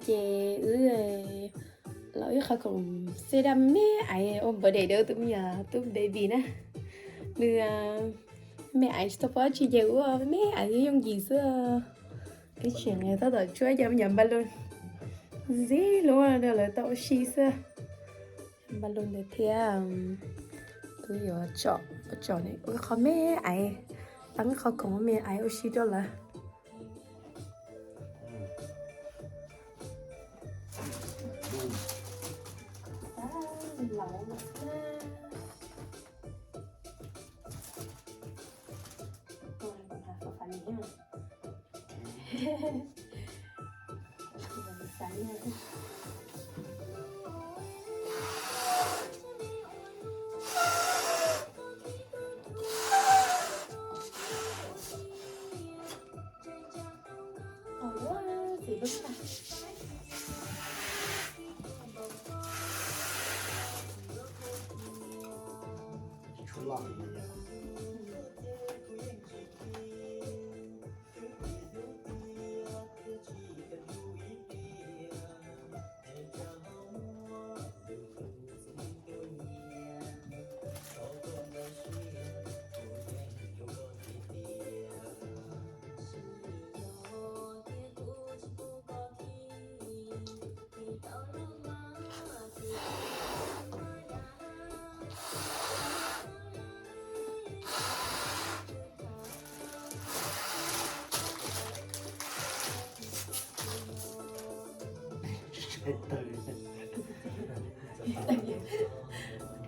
Ces wb los ib qho khoom xwb, daj me me aiv ua birthday rau tus me nyuam, tus baby na. Nws me aiv tsis tau paub dab tsi ces ua me me aiv yooj yim xwb. Ib tseem tab tom tsuab cov me nyuam npa lus ntxim hlub rau lawv tau ua si xwb. Npa lus ntawd thiab, kuv yuav tsom, tsom ua qho me aiv, tau qho khoom me aiv ua si rau lawv.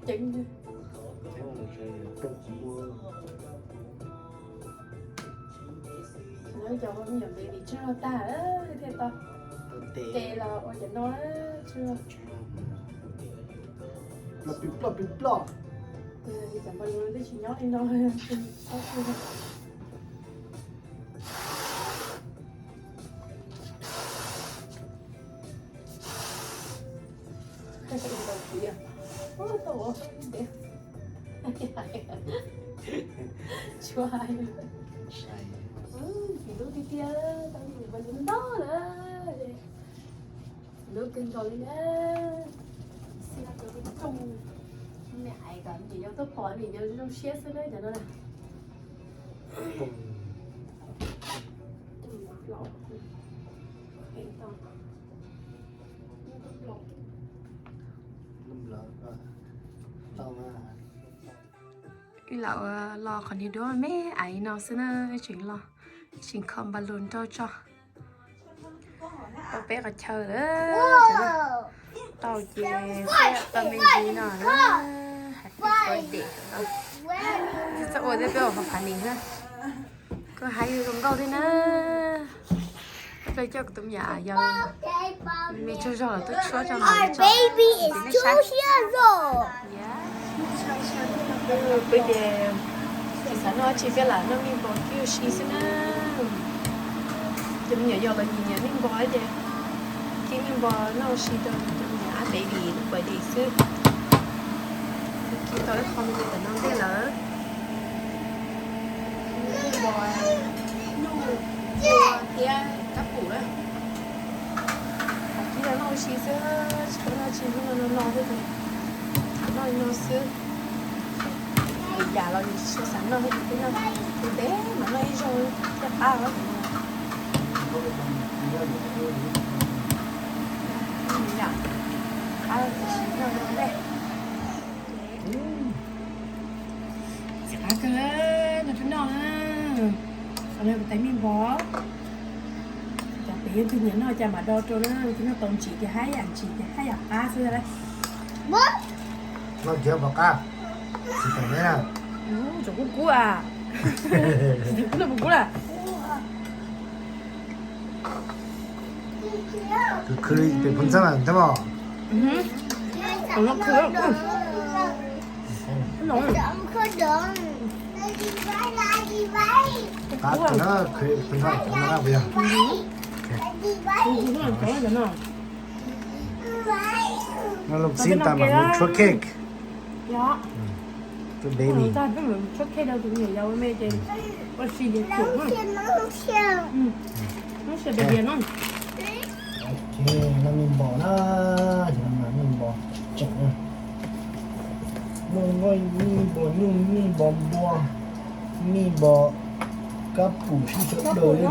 Ceeb. Cov me nyuam baby tsuag tag thiaj tau. Tes los ua cov no tsuag. Ploj plig ploj plig ploj. Cov npau lus twb tsis nyob li no. Tsis lub tiag tiag, tau ib npau lus ntau lawm. Lub kawg nkaus li na. Xij no cov rooj, me aiv kom niam yau tuaj pom niam yau zoo siab xwb na cov no na. Ib los los qhov niag duab me aiv no xwb na, tseem los, tseem kho npau lus nrog tso. Tau peb qhov chaw lawm. Tau ces tau me ntsis no na. Happy birthday. Txhob ua thiab peb ua qhov phav nis na. Koj hais zoo nkauj thiab na. Koj coj kuv tus me nyuam yau me tsaug zog los tuaj tshuab tso mas tso. Peb ces tsis xav noj dab tsi, peb lam noj mij npos kib ua si xwb na. Cov me nyuam yaus los nyiam nyiam mij npos ces kib mij npos noj ua si rau cov me nyuam ab baby lub birthday xwb. Kib tau ib qho me ntsis tom no ntej lawm. Mij npos, nyuj, ua thiab kab pum na. Kib los noj ua si xwb, tsis tau noj tsi, hnub no no no xwb ces noj li no xwb. Lwm yam los nws tsis xav noj thiab ces twb noj, ntev ntev mas noj ib zaug thiaj qab os. Qab los tsis noj no ntej. Txiv qab kawg, noj tsuag noj na. Qhov no kuv tais mij npos. Cov pem yeej tug nyiam noj cas mam do rau na, tus noj tau ntsim ces haj yam ntsim ces haj yam qab xwb lawm. Noj ntsim pom qab, tsis pom neb na. Tseem kub kub a. Tsis kub noj puas kub lawm. Khwv khwv li pem phooj ntxawg thiab mos. Qab kawg na, khwv phooj ntxawg cov no na puas yog? No lub xib tas mam mus tshuab cake. Tus baby. Tshuab cake rau tus me nyuam yaus me ces ua si ces pum. Ces noj mij npos na, ces noj mij npos tseem na. Muaj nqaij mij npos nyuj, mij npos npua, mij npos kab pum sib sawv daws li.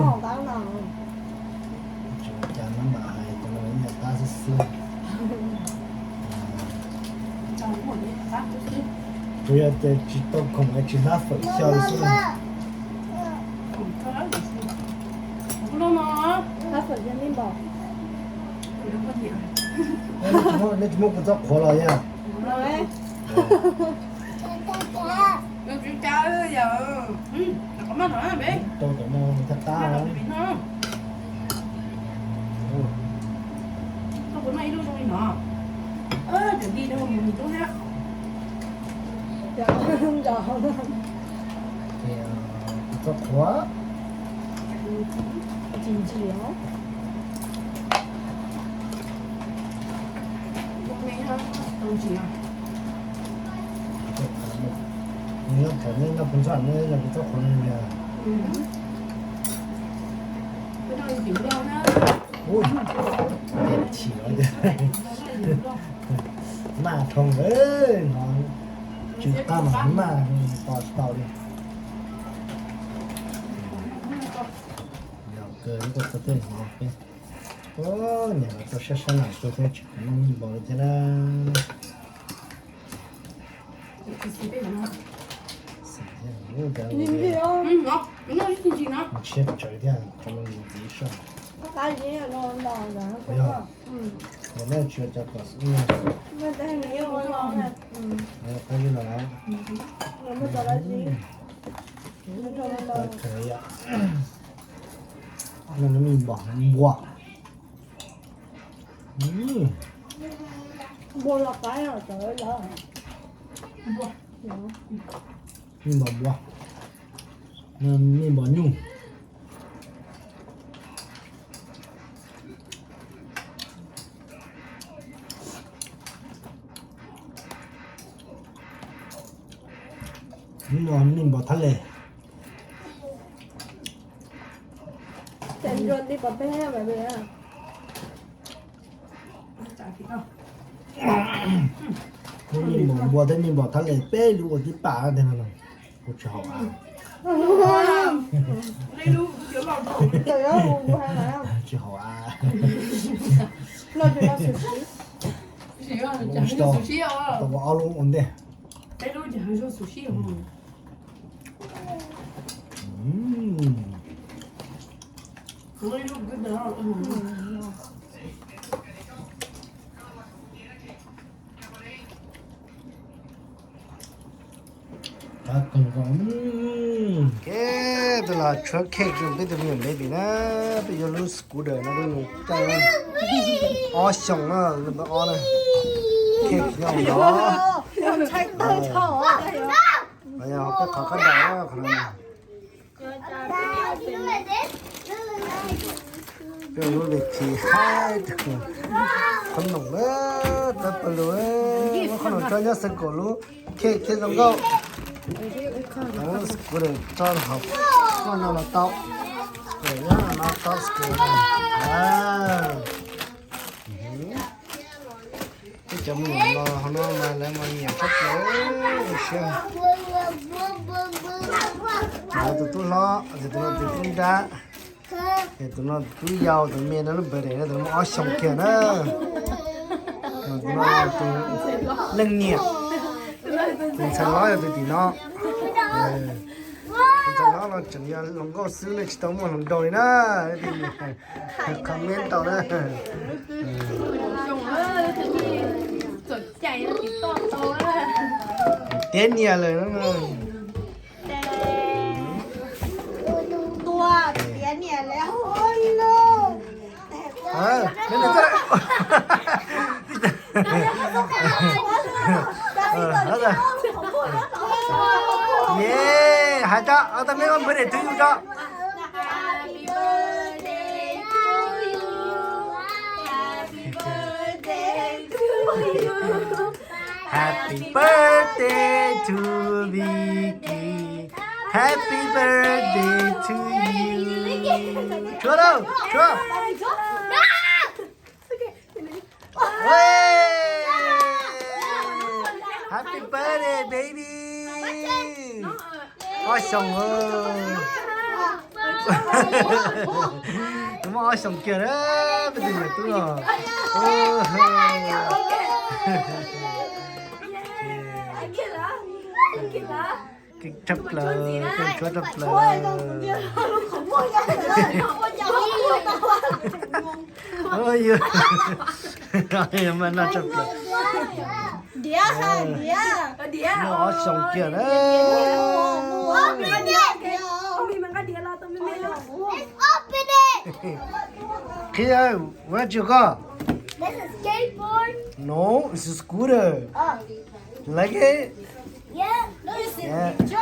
Tseem cas no mas hais cov no nyaj tab xwb xwb. Tsuas yog tias tsis tau khoom es tsis hlab fawm xyaw xwb. Hlab fawm xyaw mij npos. Nej tsis muab kuv txob qhuav los yog? Rau cov no thiaj qab. Ces kuv txob qhuav. Nws nyob thaum neb noj kuv ntxhab neb yog kuv txob qhuav no yog. Ub, chim los maj dhau lawm no, tsw qab mas maj to tsis tau li. Yog kawg lub koj txog tej hov peb, niam los tau sab sab nam kawg thiab tsis khoom noj mij npos li thiab na. Tshiab tsawv thiab qhov no ntxiv soj. Yog, yog nej tsis ua cov kom xwb. Qab zib los. Noj mij npos npua. Mij npos npua, mij npos nyuj. Hnub no mij npos thab le. Mij npos npua thiab mij npos thab le peb lub ua tib pam tiag no. Kuv tsis haum av. Tsis haum av. Tsis tau ua ob lub ua ntej. Tus los tshuab cake rau peb tus me nyuam baby na, peb yuav lub scooter no rau nws caij ob xyoos na, lub npawb ob na. Cake nyob hauv no. Yog peb qhov qab daus na, qhov no. Peb lub ves thi haib, qhob noom na, tab pawg lug, muab qhob noom tso nyob xav kom lub cake thiab zoo nkauj. Scooter tso hauv koj no los tau. Nyob no tau scooter. Peb cov me nyuam los hauv no mas lawv mas nyiam tshaj plaws siab. Lawv tus tub hlob, tus no tus tub nrab, es tus no tus tub yau, tus me no lub birthday no tus no ob xyoos kiag na. Tus no tus leej niam, tus ntxhais hlob yog tus tim no. Tus ntxhais hlob no tseem yog hluas nkauj xwb, nej tsis tau muaj hluas nraug li na. Comment tau na. Tiav niam lawm no. Tua tiav niam lawm. Ye, hais tso, tao meb ua birthday to you tso. Happy birthday to Vicky. Happy birthday to you. Tshuab lauj, tshuab. Ua, happy birthday baby. Ob xyoos. Muaj ob xyoos kiag na, peb tus niam tub os. Keej tshaj plaws, keej tshuab tshaj plaws. Mas noj tshaj plaws. Muaj ob xyoos kiag na. Qhia, what you got? This is skateboard. No, it's a scooter. Oh. You like it? Yeah. No, it's Yeah. Picture.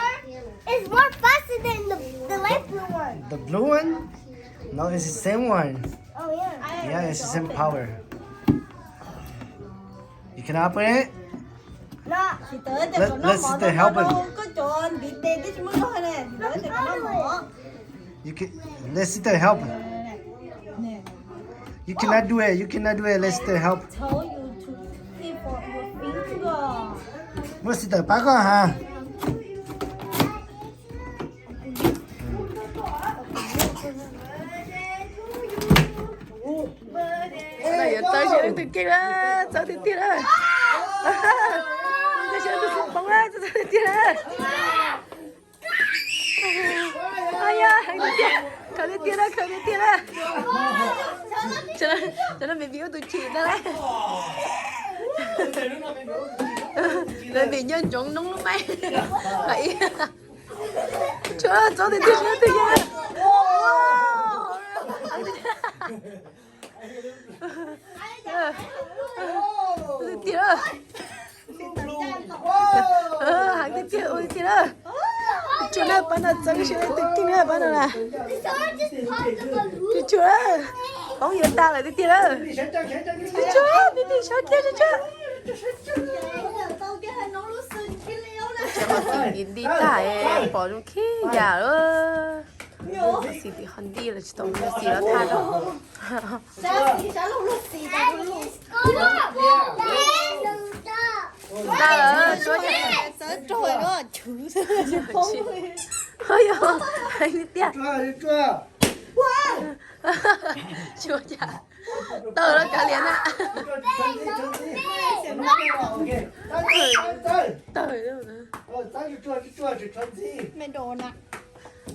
It's more faster than the, the light blue one. The blue one? No, it's the same one. Oh, yeah. Yeah, it's the same power. You can open it? No. Let, let's sister help him. Koj cov ntiv tes twb tsis muaj zog ne, sister tias kom noj mov. You can, let's sister help. You cannot do it, you cannot do it, let's sister help. Told you to keep for your finger. Muab sister pab koj hab. No yuav txawb seb leej twg keej na, txawb tiag tiag na. Txawb seb leej twg xub poob na, txawb tiag tiag na. Yog, heev tiag tiag, khaws tiag tiag na, khaws tiag tiag na. Cov no baby ua tus chim ntag lauj. Baby nyob ntsoov noob lub maib. Tshuav txawb tiag tiag, txawb tiag tiag. Tiag tiag, heev tiag tiag, ua tiag tiag na. Tshuav na, pab no txawb seb leej twg keej na, pab no na. Tshuav, poob yuav tag lawm tiag tiag na. Tshuav, baby sawv kiag, tshuav. Xim nti tag pom zoo khib yam lawm. Xim tim ho nti los tsis tau, xim los thaj. Tag lawm, tshuav. Yog, heev tiag. Tshuav cas tawg los kav liam na. Tawg.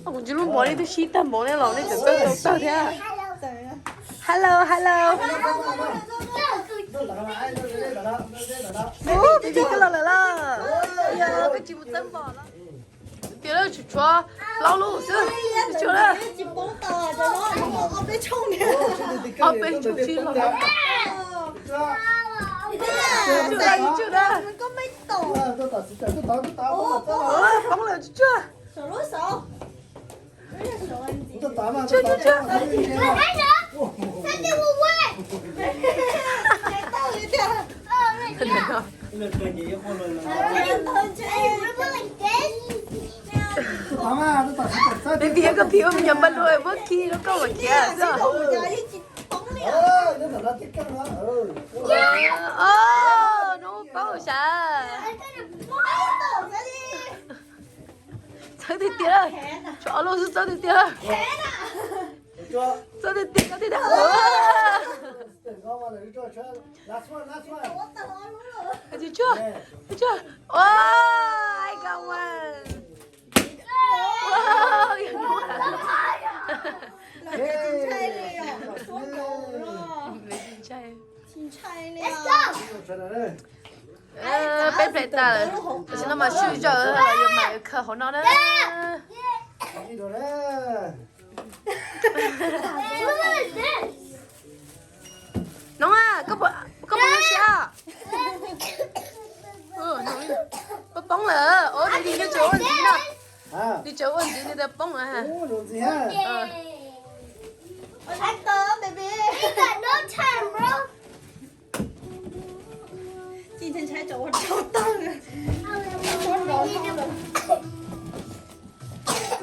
Kuv ntsia lub mov nej twb sib tag npaum ne los nej tseem txawj tau tawg thiab. Hello, hello. Ub, baby koj los lawm los? Yog koj tsis mus txawb npom los? Tiag, tshuav plaub lub xwb, tshuav na. Ob peb tshooj tsib los. Tshuav na, tshuav na. Poob lawm, tshuav. Tshuav, tshuav, tshuav. Baby, koj phim ua me nyuam npam luas muab khi rau koj mas khiav xwb. Hnub paub sav. Txawb tiag tiag, tshuav ob lub xwb, txawb tiag tiag. Txawb tiag tiag, txawb tiag tiag. Tshuav, tshuav. Ua, I got one. Peb play tas lawm, tam sim no mas swj zaum yuav mam khaws hauv no na. Noov a, koj puas zoo siab? Poob lawm, nws tseem ua ntxiv no. Nws tseem ua ntxiv nws tias poob lawm.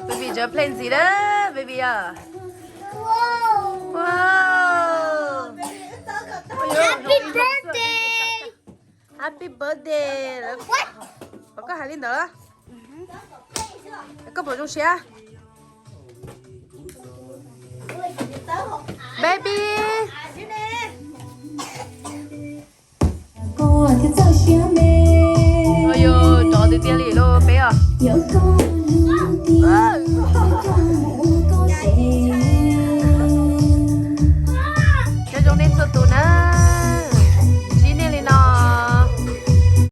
Baby, just play ntxiv na, baby a. Wow. Happy birthday. Happy birthday lawm. Koj hais li ntawd los? Koj puas zoo siab? Baby. Ov, yog rov tiag tiag li lauj peb os.